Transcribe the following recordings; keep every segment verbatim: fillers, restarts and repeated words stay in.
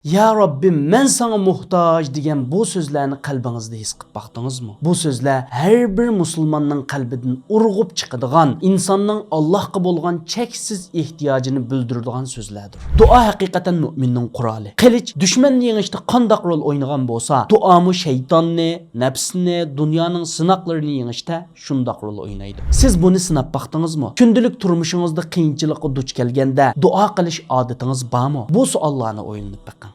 يا رەببىم، مەن ساڭا موھتاج دېگەن بۇ سۆزلەرنى قەلبىڭىزدە ھېس قىلىپ باقتىڭىزمۇ؟ بۇ سۆزلەر ھەر بىر مۇسۇلماننىڭ قەلبىدىن ئۇرغۇپ چىقىدىغان، ئىنساننىڭ ئاللاھقا بولغان چەكسىز ئېھتىياجىنى بىلدۈرىدىغان سۆزلەردۇر. دۇئا ھەقىقەتەن مۆمىننىڭ قورالى. قىلىچ دۈشمەننى يېڭىشتە قانداق رول ئوينىغان بولسا، دۇئامۇ شەيتاننى، نەپسنى، دۇنيانىڭ سىناقلىرىنى يېڭىشتە شۇنداق رول ئوينايدۇ. سىز بۇنى سىناپ باقتىڭىزمۇ؟ كۈندىلىك تۇرمۇشىڭىزدا قىيىنچىلىققا دۇچ كەلگەندە دۇئا قىلىش ئادىتىڭىز بارمۇ؟ بۇ سوئاللارنى ئويلىنىپ بېقىڭ.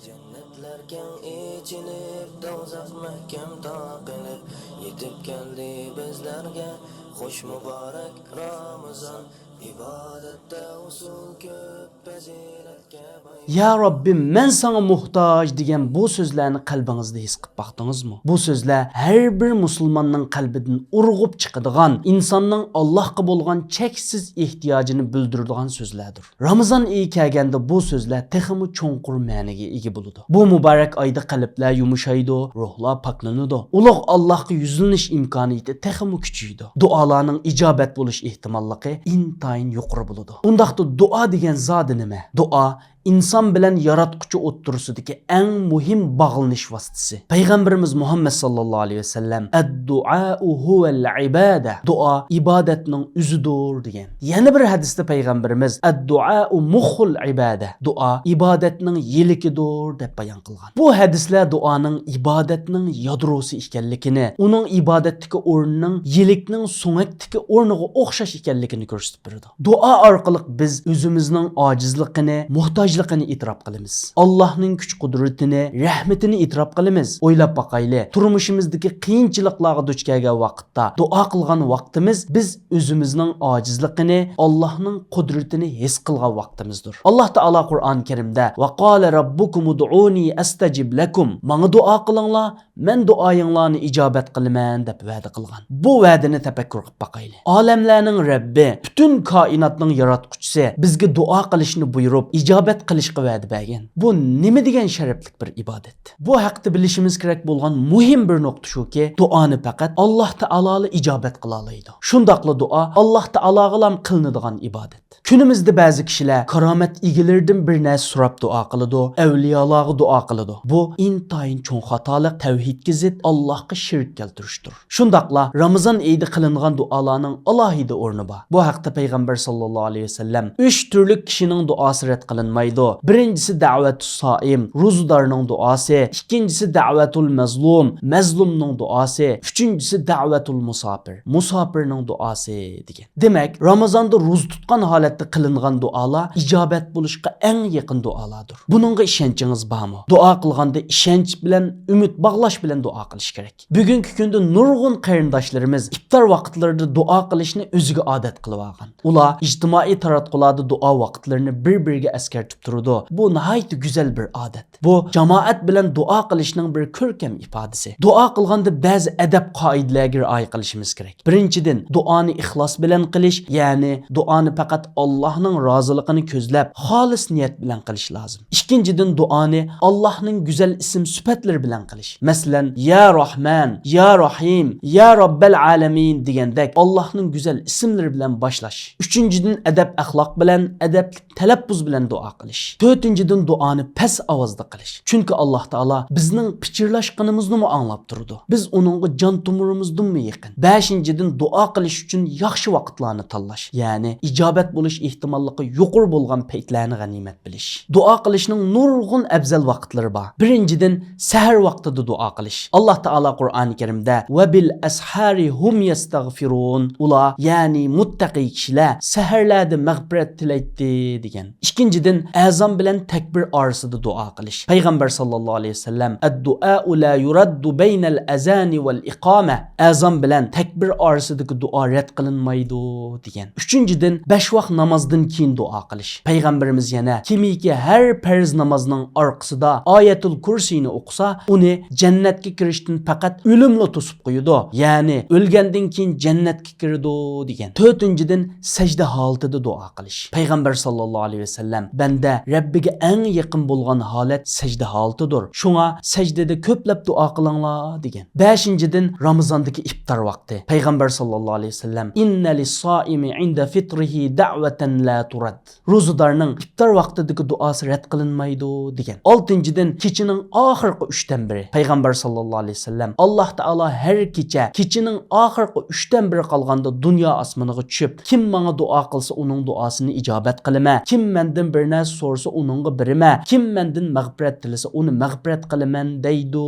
جەننەتلەر كەڭ ئېچىلىپ، دوزاخ مەھكەم تاقىلىپ، يېتىپ كەلدى بىزلەرگە خۇش مۇبارەك رامىزان. ئىبادەتتە ئۇسۇل كۆپ، پەزىلەتكە باي. يا رەببىم، مەن ساڭا موھتاج دېگەن بۇ سۆزلەرنى قەلبىڭىزدە ھېس قىلىپ باقتىڭىزمۇ؟ بۇ سۆزلەر ھەر بىر مۇسۇلماننىڭ قەلبىدىن ئۇرغۇپ چىقىدىغان، ئىنساننىڭ ئاللاھقا بولغان چەكسىز ئېھتىياجىنى بىلدۈرىدىغان سۆزلەردۇر. رامىزان ئېيى كەلگەندە بۇ سۆزلەر تېخىمۇ چوڭقۇر مەنىگە ئىگە بولىدۇ. بۇ مۇبارەك ئايدا قەلبلەر يۇمشايدۇ، روھلار پاكلىنىدۇ. ئۇلۇغ ئاللاھقا يۈزلىنىش ئىمكانىيىتى تېخىمۇ كۈچىيىدۇ. دۇئالارنىڭ ئىجابەت بولۇش ئېھتىماللىقى ئىنتايىن يۇقىرى بولىدۇ. ئۇنداقتا دۇئا دېگەن زادى نېمە؟ دۇئا ئىنسان بىلەن ياراتقۇچى ئوتتۇرىسىدىكى ئەڭ مۇھىم باغلىنىش ۋاسىتىسى. پەيغەمبىرىمىز مۇھەممەد ساللاللاھۇ ئەلەيھى ۋەسەللەم، «ئەددۇئائۇ ھۇۋەل ئىبادە»، دۇئا ئىبادەتنىڭ ئۆزىدۇر، دېگەن. يەنە بىر ھەدىستە پەيغەمبىرىمىز، «ئەددۇئائۇ مۇخخۇل ئىبادە»، دۇئا ئىبادەتنىڭ يىلىكىدۇر، دەپ بايان قىلغان. بۇ ھەدىسلەر دۇئانىڭ ئىبادەتنىڭ يادروسى ئىكەنلىكىنى، ئۇنىڭ ئىبادەتتىكى ئورنىنىڭ يىلىكنىڭ سۆڭەكتىكى ئورنىغا ئوخشاش ئىكەنلىكىنى كۆرسىتىپ بېرىدۇ. دۇئا ئارقىلىق بىز ئۆزىمىزنىڭ ئاجىزلىقىنى، موھتاجلىقىنى ئېتىراپ قىلىمىز. ئاللاھنىڭ كۈچ-قۇدرىتىنى، رەھمىتىنى ئېتىراپ قىلىمىز. ئويلاپ باقايلى، تۇرمۇشىمىزدىكى قىيىنچىلىقلارغا دۇچ كەلگەن ۋاقىتتا دۇئا قىلغان ۋاقتىمىز بىز ئۆزىمىزنىڭ ئاجىزلىقىنى، ئاللاھنىڭ قۇدرىتىنى ھېس قىلغان ۋاقتىمىزدۇر. ئاللاھ تائالا قۇرئان كەرىمدە، «ۋە قالە رەببۇكۇم ئۇدئۇنى ئەستەجىب لەكۇم»، ماڭا دۇئا قىلىڭلار، مەن دۇئايىڭلارنى ئىجابەت قىلىمەن، دەپ ۋەدە قىلغان. بۇ ۋەدىنى تەپەككۇر قىلىپ باقايلى. ئالەملەرنىڭ رەببى، پۈتۈن كائىناتنىڭ ياراتقۇچىسى بىزگە دۇئا قىلىشنى بۇيرۇپ، ئىجابەت قىلىشقا ۋەدە بەرگەن. بۇ نېمە دېگەن شەرەپلىك بىر ئىبادەت! بۇ ھەقتە بىلىشىمىز كېرەك بولغان مۇھىم بىر نۇقتا شۇكى، دۇئانى پەقەت ئاللاھ تائالالا ئىجابەت قىلالايدۇ. شۇنداقلا دۇئا ئاللاھ تائالاغىلام قىلىنىدىغان ئىبادەت. كۈنىمىزدە بەزى كىشىلەر كارامەت ئىگىلىرىدىن بىر نەرسە سوراپ دۇئا قىلىدۇ، ئەۋلىيالارغا دۇئا قىلىدۇ. بۇ ئىنتايىن چوڭ خاتالىق، تەۋھىدكە زىت، ئاللاھقا شېرىك كەلتۈرۈشتۇر. شۇنداقلا رامىزان ئېيىدا قىلىنغان دۇئالارنىڭ ئالاھىدە ئورنى بار. بۇ ھەقتە پەيغەمبەر ساللاللاھۇ ئەلەيھى ۋەسەللەم، «ئۈچ تۈرلۈك كىشىنىڭ دۇئاسى رەت قىلىنمايدۇ. بىرىنچىسى دەۋەتۇس سائىم، روزىدارنىڭ دۇئاسى، ئىككىنچىسى دەۋەتۇل مەزلۇم، مەزلۇمنىڭ دۇئاسى، ئۈچىنچىسى دەۋەتۇل مۇساپىر، مۇساپىرنىڭ دۇئاسى» دېگەن. دېمەك، رامىزاندا روزا تۇتقان ھالەتتە قىلىنغان دۇئالار ئىجابەت بولۇشقا ئەڭ يېقىن دۇئالاردۇر. بۇنىڭغا ئىشەنچىڭىز بارمۇ؟ دۇئا قىلغاندا ئىشەنچ بىلەن، ئۈمىد باغلاش بىلەن دۇئا قىلىش كېرەك. بۈگۈنكى كۈندە نۇرغۇن قېرىنداشلىرىمىز ئىپتار ۋاقىتلىرىدا دۇئا قىلىشنى ئۆزىگە ئادەت قىلىۋالغان. ئۇلار ئىجتىمائىي تاراتقۇلاردا دۇئا ۋاقىتلىرىنى بىر-بىرىگە ئەسكەرتىپ تۇرىدۇ. بۇ ناھايىتى گۈزەل بىر ئادەت. بۇ جامائەت بىلەن دۇئا قىلىشنىڭ بىر كۆركەم ئىپادىسى. دۇئا قىلغاندا بەزى ئەدەپ قائىدىلەرگە رىئايە قىلىشىمىز كېرەك. بىرىنچىدىن، دۇئانى ئىخلاس بىلەن قىلىش، يەنى دۇئانى پەقەت ئاللاھنىڭ رازىلىقىنى كۆزلەپ، خالىس نىيەت بىلەن قىلىش لازىم. ئىككىنچىدىن، دۇئانى ئاللاھنىڭ گۈزەل ئىسىم سۈپەتلىرى بىلەن قىلىش. مەسىلەن، يا راھمان، يا راھىم، يا رەببەل ئالەمىن دېگەندەك ئاللاھنىڭ گۈزەل ئىسىملىرى بىلەن باشلاش. ئۈچىنچىدىن، ئەدەپ ئەخلاق بىلەن، ئەدەپلىك تەلەپپۇز بىلەن دۇئا قىلىش. تۆتىنچىدىن، دۇئانى پەس ئاۋازدا قىلىش. چۈنكى ئاللاھ تائالا بىزنىڭ پىچىرلاشقىنىمىزنىمۇ ئاڭلاپ تۇرىدۇ. بىز ئۇنىڭغا جان تومۇرىمىزدىنمۇ يېقىن. بەشىنچىدىن، دۇئا قىلىش ئۈچۈن ياخشى ۋاقىتلارنى تاللاش. يەنى ئىجابەت بولۇش ئېھتىماللىقى يۇقىرى بولغان پەيتلەرنى غەنىيمەت بىلىش. دۇئا قىلىشنىڭ نۇرغۇن ئەۋزەل ۋاقىتلىرى بار. بىرىنچىدىن، سەھەر ۋاقتىدا دۇئا قىلىش. ئاللاھ تائالا قۇرئانى كەرىمدە، «ۋە بىل ئەسھارى ھۇم يەستەغفىرۇن»، ئۇلار، يەنى مۇتتەقىي كىشىلەر سەھەرلەردە مەغپىرەت تىلەيتتى، دېگەن. ئىككىنچىدىن، ئەزان بىلەن تەكبىر ئارىسىدا دۇئا قىلىش. پەيغەمبەر ساللاللاھۇ ئەلەيھى ۋەسەللەم، «ئەددۇئائۇ لا يۇرەددۇ بەينەل ئەزانى ۋەل ئىقامە»، ئەزان بىلەن تەكبىر ئارىسىدىكى دۇئا رەت قىلىنمايدۇ، دېگەن. ئۈچىنچىدىن، بەش ۋاق نامازدىن كېيىن دۇئا قىلىش. پەيغەمبىرىمىز يەنە، «كىمكى ھەر پەرز نامازنىڭ ئارقىسىدا ئايەتۇل كۇرسىينى ئوقۇسا، ئۇنى جەننەتكە كىرىشتىن پەقەت ئۆلۈملا توسۇپ قويىدۇ، يەنى ئۆلگەندىن كېيىن جەننەتكە كىرىدۇ» دېگەن. تۆتىنچىدىن، سەجدە ھالىتىدە دۇئا قىلىش. پەيغەمبەر ساللاللاھۇ ئەلەيھى ۋەسەللەم، «بەندە رەببىگە ئەڭ يېقىن بولغان ھالەت سەجدە ھالىتىدۇر. شۇڭا سەجدىدە كۆپلەپ دۇئا قىلىڭلار» دېگەن. بەشىنچىدىن، رامىزاندىكى ئىپتار ۋاقتى. پەيغەمبەر ساللاللاھۇ ئەلەيھى ۋەسەللەم، «ئىننە لىسسائىمى ئىندە فىترىھى دەئۋە دعوة لا ترد. روزىدارنىڭ ئىپتار ۋاقتىدىكى دۇئاسى رەت قىلىنمايدۇ، دېگەن. ئالتىنچىدىن، كېچىنىڭ ئاخىرقى ئۈچتىن بىرى. پەيغەمبەر ساللاللاھۇ ئەلەيھى ۋەسەللەم، «ئاللاھ تائالا ھەر كېچە كېچىنىڭ ئاخىرقى ئۈچتىن بىرى قالغاندا دۇنيا ئاسمىنىغا چۈشۈپ، كىم ماڭا دۇئا قىلسا، ئۇنىڭ دۇئاسىنى ئىجابەت قىلىمەن، كىم مەندىن بىر نەرسە سورىسا، ئۇنىڭغا بېرىمەن، كىم مەندىن مەغپىرەت تىلىسە، ئۇنى مەغپىرەت قىلىمەن» دەيدۇ،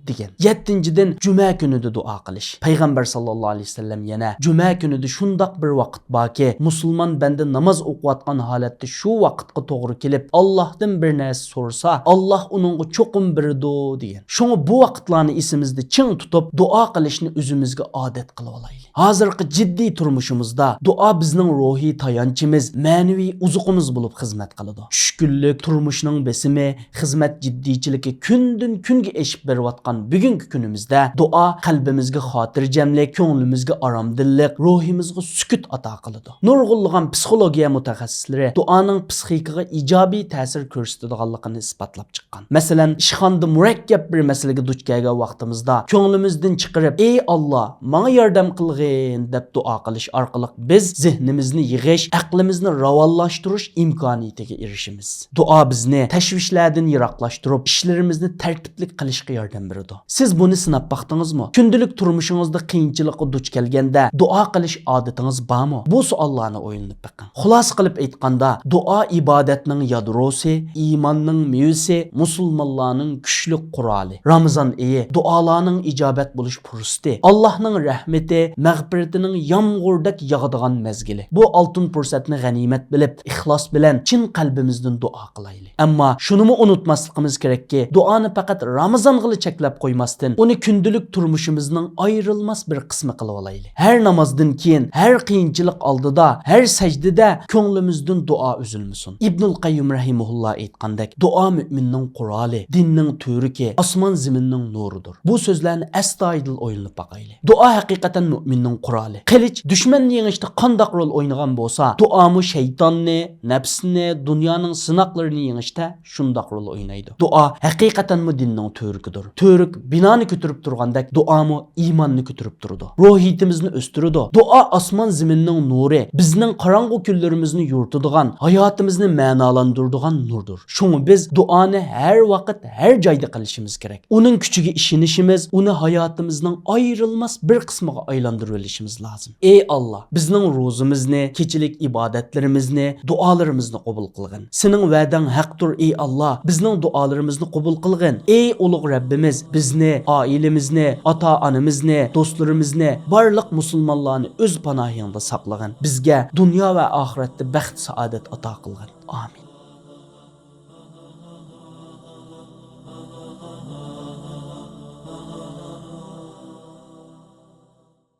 دېگەن. يەتتىنچىدىن، جۈمە كۈنىدە دۇئا قىلىش. پەيغەمبەر ساللاللاھۇ ئەلەيھى ۋەسەللەم يەنە، «جۈمە كۈنىدە شۇنداق بىر ۋاقىت باركى، مۇسۇلمان بەندە ناماز ئوقۇۋاتقان ھالەتتە شۇ ۋاقىتقا توغرا كېلىپ، ئاللاھتىن بىر نەرسە سورىسا، ئاللاھ ئۇنىڭغا چوقۇم بېرىدۇ» دېگەن. شۇڭا بۇ ۋاقىتلارنى ئېسىمىزدە چىڭ تۇتۇپ، دۇئا قىلىشنى ئۆزىمىزگە ئادەت قىلىۋالايلى. ھازىرقى جىددىي تۇرمۇشىمىزدا دۇئا بىزنىڭ روھىي تايانچىمىز، مەنىۋى ئوزۇقىمىز بولۇپ خىزمەت قىلىدۇ. چۈشكۈنلۈك، تۇرمۇشنىڭ بېسىمى، خىزمەت جىددىيچىلىكى كۈندىن-كۈنگە ئېشىپ بېرىۋاتقان بۈگۈنكى كۈنىمىزدە دۇئا قەلبىمىزگە خاتىرجەملىك، كۆڭلىمىزگە ئارامدىنلىق، روھىمىزغا سۈكۈت ئاتا قىلىدۇ. نۇرغۇنلىغان پسىخولوگىيە مۇتەخەسسىسلىرى دۇئانىڭ پسىخىكىغا ئىجابىي تەسىر كۆرسىتىدىغانلىقىنى ئىسپاتلاپ چىققان. مەسىلەن، ئىشخانىدا مۇرەككەپ بىر مەسىلىگە دۇچ كەلگەن ۋاقتىمىزدا كۆڭلىمىزدىن چىقىرىپ، «ئەي ئاللا، ماڭا ياردەم قىلغىن» دەپ دۇئا قىلىش ئارقىلىق بىز زېھنىمىزنى يىغىش، ئەقلىمىزنى راۋانلاشتۇرۇش ئىمكانىيىتىگە ئېرىشىمىز. دۇئا بىزنى تەشۋىشلەردىن يىراقلاشتۇرۇپ، ئىشلىرىمىزنى تەرتىپلىك قىلىشقا ياردەم بېرىدۇ. سىز بۇنى سىناپ باقتىڭىزمۇ؟ كۈندىلىك تۇرمۇشىڭىزدا قىيىنچىلىققا دۇچ كەلگەندە دۇئا قىلىش ئادىتىڭىز بارمۇ؟ بۇ سوئاللارنى ئويلىنىپ بېقىڭ. خۇلاسە قىلىپ ئېيتقاندا، دۇئا ئىبادەتنىڭ يادروسى، ئىماننىڭ مېۋىسى، مۇسۇلمانلارنىڭ كۈچلۈك قورالى. رامىزان ئېيى دۇئالارنىڭ ئىجابەت بولۇش پۇرسىتى، ئاللاھنىڭ رەھمىتى، مەغپىرىتىنىڭ يامغۇردەك ياغىدىغان مەزگىلى. بۇ ئالتۇن پۇرسەتنى غەنىيمەت بىلىپ، ئىخلاس بىلەن چىن قەلبىمىزدىن دۇئا قىلايلى. ئەمما شۇنىمۇ ئۇنتۇماسلىقىمىز كېرەككى، دۇئانى پەقەت رامىزانغىلا چەكلەپ قويماستىن، ئۇنى كۈندىلىك تۇرمۇشىمىزنىڭ ئايرىلماس بىر قىسمى قىلىۋالايلى. ھەر نامازدىن كېيىن، ھەر قىيىنچىلىق ئالدىدا، ھەر سەجدىدە كۆڭلىمىزدىن دۇئا ئۈزۈلمىسۇن. ئىبنۇل قەييۇم رەھىمەھۇللا ئېيتقاندەك، دۇئا مۆمىننىڭ قورالى، دىننىڭ تۈۋرۈكى، ئاسمان زېمىننىڭ نۇرىدۇر. بۇ سۆزلەرنى ئەستايىدىل ئويلىنىپ باقايلى. دۇئا ھەقىقەتەن مۆمىننىڭ قورالى. قىلىچ دۈشمەننى يېڭىشتە قانداق رول ئوينىغان بولسا، دۇئامۇ شەيتاننى، نەپسنى، دۇنيانىڭ سىناقلىرىنى يېڭىشتە شۇنداق رول ئوينايدۇ. دۇئا ھەقىقەتەنمۇ دىننىڭ تۈۋرۈكىدۇر. تۈۋرۈك بىنانى كۆتۈرۈپ تۇرغاندەك، دۇئامۇ ئىماننى كۆتۈرۈپ تۇرىدۇ. روھىيىتىمىزنى ئۆستۈرىدۇ. دۇئا ئاسمان زېمىننىڭ نۇرى، بىزنىڭ قاراڭغۇ كۈنلىرىمىزنى يورۇتىدىغان، ھاياتىمىزنى مەنالاندۇرىدىغان نۇردۇر. شۇڭا بىز دۇئانى ھەر ۋاقىت، ھەر جايدا قىلىشىمىز كېرەك. ئۇنىڭ كۈچىگە ئىشىنىشىمىز ئۇنى ھاياتىمىزنىڭ ئايرىلماس بىر قىسمىغا ئايلاندۇرۇۋېلىشىمىز لازىم. ئەي ئاللا، بىزنىڭ روزىمىزنى، كېچىلىك ئىبادەتلىرىمىزنى، دۇئالىرىمىزنى قوبۇل قىلغىن. سېنىڭ ۋەدەڭ ھەقتۇر، ئەي ئاللا، بىزنىڭ دۇئالىرىمىزنى قوبۇل قىلغىن. ئەي ئۇلۇغ رەببىمىز، بىزنى، ئائىلىمىزنى، ئاتا-ئانىمىزنى، دوستلىرىمىزنى، بارلىق مۇسۇلمانلارنى ئۆز پاناھىڭدا ساقلىغىن. بىزگە دۇنيا ۋە ئاخىرەتتە بەخت-سائادەت ئاتا قىلغىن. ئامىن.